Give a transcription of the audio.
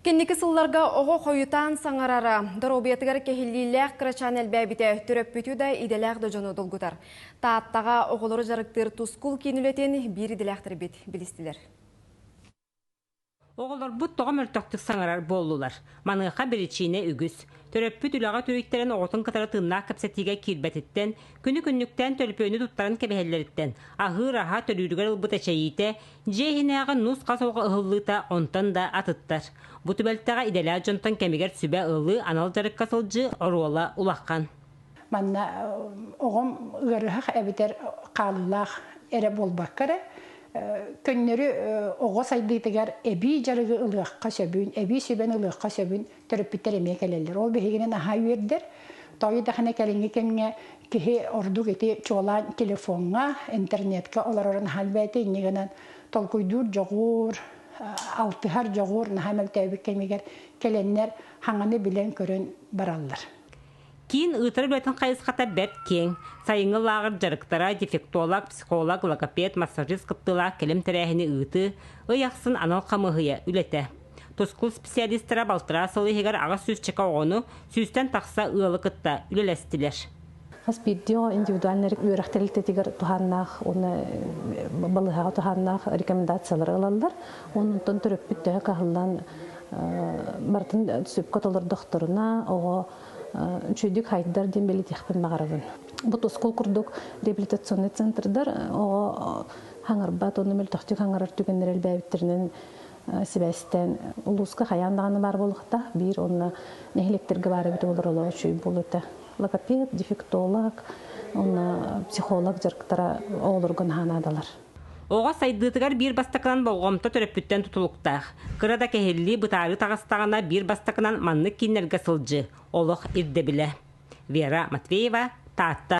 Кэнники сылларга оҕо хойутаан саҥарара, доруобуйатыгар кэһиллиилээх кырачаан элбээбитэ төрөппүтү да идэлээх да дьону долгутар. Тааттаҕа оҕолору дьарыктыыр Тускул киин үлэтин биир идэлээхтэрбит билистилэр. Оҕолорбут тоҕо мөлтөхтүк саҥарар буоллулар? Маныаха биричиинэ үгүс. Төрөппүт үлэҕэ түһүйтэрэн оҕотун кытары тыыннаах кэпсэтиигэ киирбэтиттэн, күнү-күннүктээн төлөпүөнү туттаран кэбиһэллэриттэн, аһыыр аһа төлүүрүгэр ылбыт эчэйиитэ, дьиэ иһинээҕи нус-хас оҕо ыһыллыыта онтон да атыттар. Бу түбэлтэҕэ идэлээх дьонтон кэмигэр сүбэ ылыы, анал дьарыкка сылдьыы оруола улахан. Манна оҕом ыарыһах эбэтэр хаалыылаах эрэ буолбакка эрэ, көннөрү оҕо сайдыытыгар эбии дьарыгы ылыахха сөбүн, эбии сүбэни ылыахха сөбүн төрөппүттэр эмиэ кэлэллэр. Ол биһигини наһаа үөрдэр. Тоҕо даҕаны кэлиҥҥи кэмҥэ киһи ордук ити чуолаан телефоҥҥа, интернеткэ олорорун наһаа элбээтэ. Инньэ гынан толкуйдуур дьоҕур, алтыһар дьоҕур наһаа мөлтөөбүт кэмигэр кэлэннэр хаҥаны билэн-көрөн бараллар. Киин ыытар үлэтин хайысхата бэрт киэҥ. Сайыҥҥы лааҕыр дьарыктара, дефектолог, психолог, логопед, массажист кыттыылаах кэлим тэрээһини ыытыы, ый ахсын анал хамыыһыйа үлэтэ. Тускул специалистара балтараа сыл иһигэр 800 чека оҕону, сүүстэн тахса ыалы кытта үлэлэстилэр. Хас биирдии оҕо индивидуальнай үөрэх тэрилтэтигэр туһааннаах уонна балыыһаҕа туһааннаах рекомендациялары ылаллар. Онтон төрөппүт төһө кыһаллан барытын сөпкө толордохторуна оҕо үчүгүйдүк хайдар диэн бэлиэтиэхпин баҕарабын. Бу тускул курдук реабилитационный центрдар оҕо хаҥарбат уонна мөлтөхтүк хаҥарар түгэннэр элбээбиттэринэн сибээстээн улууска хайаан даҕаны баар буолуохтаах биир уонна нэһилиэктэргэ баар эбит буолар олох үчүгэй буолуо этэ. Логопед, дефектолог уонна психолог дьарыктара оҕолорго наһаа наадалар. Оҕо сайдыытыгар биир бастакынан болҕомто төрөппүттэн тутулуктаах. Кыра да кэһиллии бытаарыы таҕыстаҕына биир бастакынан маннык кииннэргэ сылдьыы, олох ирдэбилэ. Вера Матвеева, Таатта.